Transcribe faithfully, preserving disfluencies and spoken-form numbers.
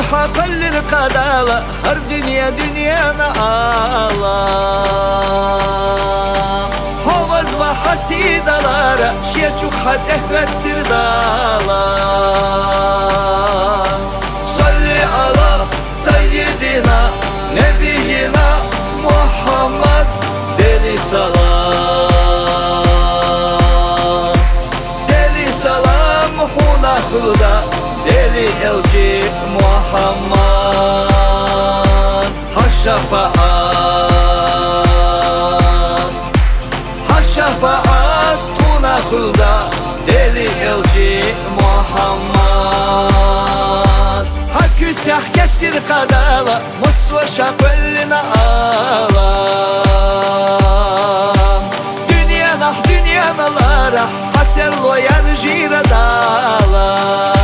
Хьакъаллир къадала, гьар дуьнья дуьньяна ала. Хьо ваз ва хьасидалара, шечух хьацӀехветтир Дала. Салли ала сайидина, набийина Мухьаммад, дели салам. Дели салам хьуна, хурда, дели элчи Мухьаммад. Гьа шафаат, гьа шафаат хьуна, хурда, дели элчи Мухьаммад. Гьа куьцехъ кечдир къадала, мус ва ша къвеллина алам. Дуьньянахъ, дуьньяналарахъ, гьа серло яржира Дала.